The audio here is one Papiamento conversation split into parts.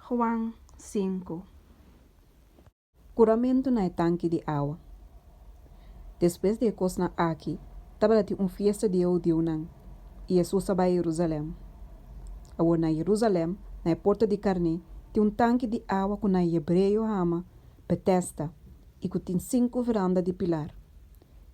Juan 5. Kuramentu na e tanki di awa. Despues di e kosnan aki, tabatin un fiesta di e hudiunan, i Hesus a bai Herusalèm. Awor na Herusalèm, na e Porta di Karné, tin un tanki di awa ku na hebreo hama Betesda i ku tin sinku veranda di pilar.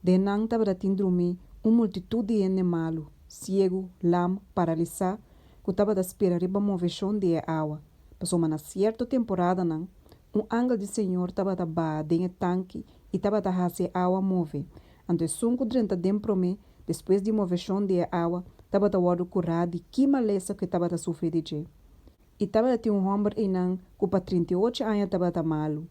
Den nan tabatin drumí un multitut di hende malu, siegu, lam, paralisá, ku tabata spera riba moveshon di e awa, pasobra na sierto temporadanan un angel di Señor tabata baha den e tanki i tabata hasi e awa move. Anto esun ku drenta den promé, despues di moveshon di e awa, tabata wòrdu kurá di ki malesa ku e tabata sufri di dje. I tabatin un hòmber einan ku pa 38 aña tabata malu.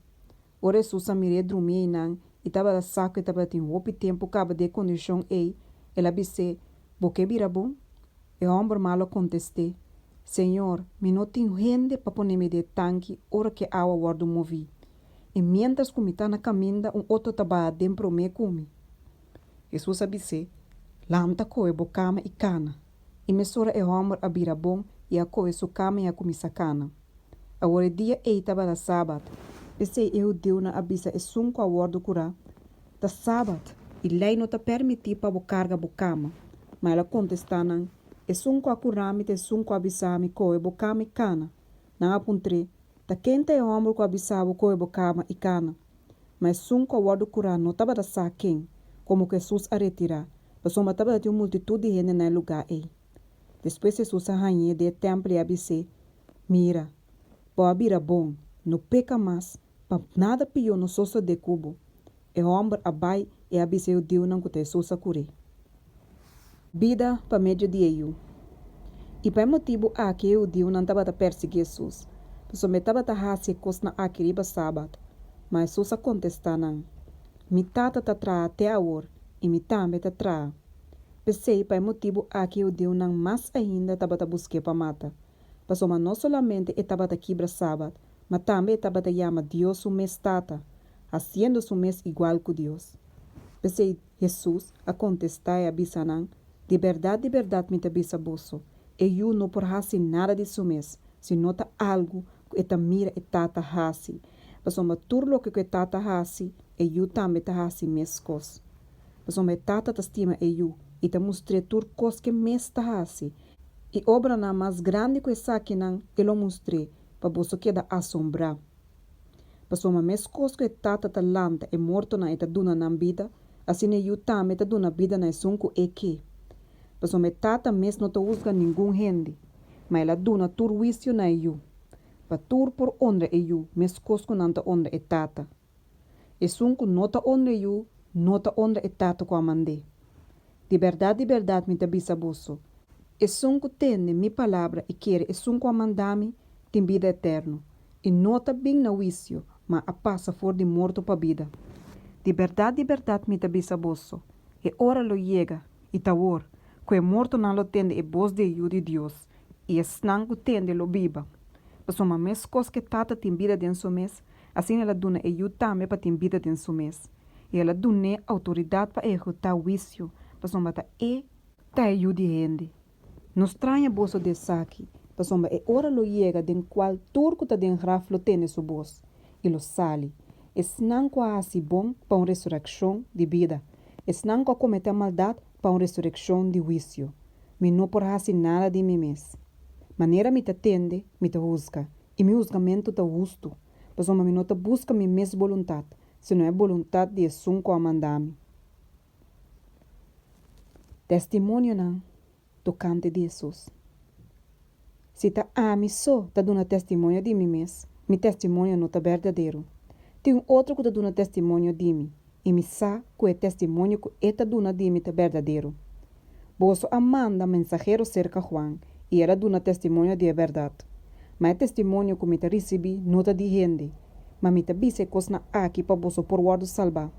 Ora Hesus a mir'é drumí einan i tabata sa ku e tabatin hopi tempu kaba di e kondishon ei, el a bis'é, Bo ke bira bon? E hòmber malu a kontest'é, Señor, mi no tin hende pa pone mi den e tanki ora ku e awa wòrdu moví, i miéntras ku mi ta na kaminda un otro ta baha den promé ku mi. Hesus a bis'é, Lanta kohe bo kama i kana. I mesora e hòmber a bira bon i a kohe su kama i a kuminsá kana. Awor e dia ei tabata sabat, p'esei e hudiunan a bisa esun ku a wòrdu kurá, Ta sabat, i lei no ta pèrmití pa bo karga bo kama. Ma el a kontestá nan, Esun ku a kurá mi ta esun ku a bisa mi, Kohe bo kama i kana. Nan a puntr'é, Ta ken ta e hòmber ku a bisa bo, Kohe bo kama i kana? Ma esun ku a wòrdu kurá no tabata sa ken, komo ku Hesus a retirá, pasobra tabatin un multitut di hende na e lugá ei. Despues Hesus a hañ'é den e tèmpel i a bis'é, Mira, bo a bira bon, no peka mas, pa nada pió no sosodé ku bo. E hòmber a bai i a bisa e hudiunan ku ta Hesus a kur'é. Bida pa medio di e Yu. I pa e motibu aki e hudiunan tabata persiguí Hesus, pasobra e tabata hasi e kosnan aki riba sabat. Ma Hesus a kontestá nan, Mi Tata ta traha te awor, i mi tambe ta traha. P'esei, pa e motibu aki e hudiunan mas ainda tabata busk'é pa mata, pasobra no solamente e tabata kibra sabat, ma tambe e tabata yama Dios su mes Tata, hasiendo su mes igual ku Dios. P'esei, Hesus a kontestá i a bisa nan, Di bèrdat, di bèrdat mi ta bisa boso, e Yu no por hasi nada di su mes, si no ta algu ku e ta mira e Tata hasi, pasobra tur loke ku e Tata hasi, e Yu tambe ta hasi meskos. Pasobra e Tata ta stima e Yu i ta mustr'é tur kos ku e mes ta hasi, i obranan mas grandi ku esakinan e lo mustr'é, pa boso keda asombrá. Pasobra meskos ku e Tata ta lanta e mortonan i ta duna nan bida, asina e Yu tambe ta duna bida na esun ku e ke. Pasobra e Tata mes no ta husga ningun hende, ma el a duna tur huisio na e Yu, pa tur por onra e Yu meskos ku nan ta onra e Tata. Esun ku no ta onra e Yu, no ta onra e Tata ku a mand'é. Di bèrdat, di bèrdat mi ta bisa boso, esun ku tende mi palabra i kere esun ku a manda mi, tin bida eterno, i no ta bin na huisio, ma a pasa for di morto pa bida. Di bèrdat, di bèrdat mi ta bisa boso, e ora lo yega, i ta awor, ku e mortonan lo tende e bos di e Yu di Dios, i esnan ku tende lo biba. Pasobra meskos ku e Tata tin bida den su mes, asina el a duna e Yu tambe pa tin bida den su mes. I el a dun'é outoridat pa ehekutá huisio, pasobra ta e ta e Yu di hende. No straña boso di esaki, pasobra e ora lo yega den kual tur ku ta den graf lo tende su bos, i lo sali, esnan ku a hasi bon pa un resurekshon di bida, esnan ku a kometé maldat pa un resurekshon di huisio. Mi no por hasi nada di mi mes. Manera mi ta tende, mi ta husga, i mi husgamentu ta hustu, pasobra mi no ta buska mi mes boluntat, sino e boluntat di esun ku a manda mi. Testimonionan tokante di Hesus. Si ta ami so ta duna testimonio di mi mes, mi testimonio no ta berdadero. Tin un otro ku ta duna testimonio di mi, i mi sa ku e testimonio ku e ta duna di mi ta berdadero. Boso a manda mensahero serka Juan, i el a duna testimonio di e bèrdat. Ma e testimonio ku mi ta risibí no ta di hende, ma mi ta bisa e kosnan aki pa boso por wòrdu salbá.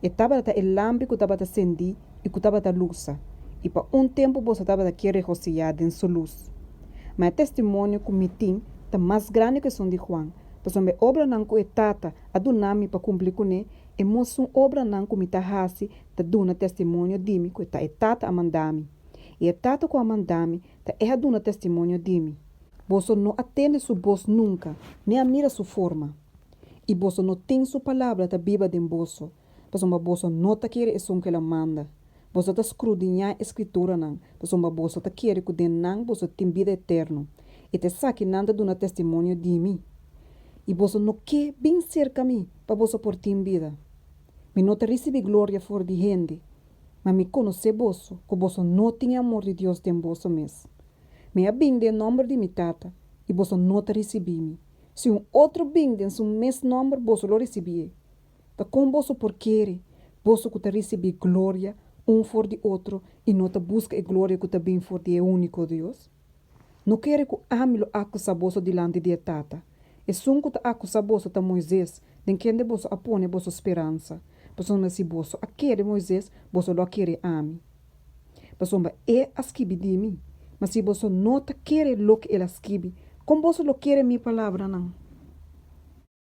E tabata e lampi ku tabata sendí i ku tabata lusa, i pa un tempu boso tabata kier regosihá den su lus. Ma e testimonio ku mi tin ta mas grandi ku esun di Juan, pasobra e obranan ku e Tata a duna mi pa kumpli kuné, e mosun obranan ku mi ta hasi ta duna testimonio di mi ku ta e Tata a manda mi. I e Tata ku a manda mi ta e a duna testimonio di mi. Boso no a tende su bos nunka, ni a mira su forma. I boso no tin su palabra ta biba den boso, pasobra boso no ta kere esun ku el a manda. Boso ta skrudiñá e Skrituranan, pasobra boso ta kere ku den nan boso tin bida eterno, i ta esakinan ta duna testimonio di mi. I boso no ke bin serka mi pa boso por tin bida. Mi no ta risibí gloria for di hende, ma mi konosé boso ku boso no tin e amor di Dios den boso mes. Mi a bin den nòmber di mi Tata, i boso no ta risibí mi. Si un otro bin den su mes nòmber, boso lo risibié. Ta kon boso por kere, boso ku ta risibí gloria un for di otro i no ta buska e gloria ku ta bin for di e úniko Dios? No kere ku ami lo akusá boso dilanti di e Tata. Esun ku ta akusá boso ta Moises, den kende boso a pone boso speransa. Pasobra si boso a kere Moises, boso lo a kere ami. Pasobra e a skibi di mi. Ma si boso no ta kere loke el a skibi, kon boso lo kere mi palabranan?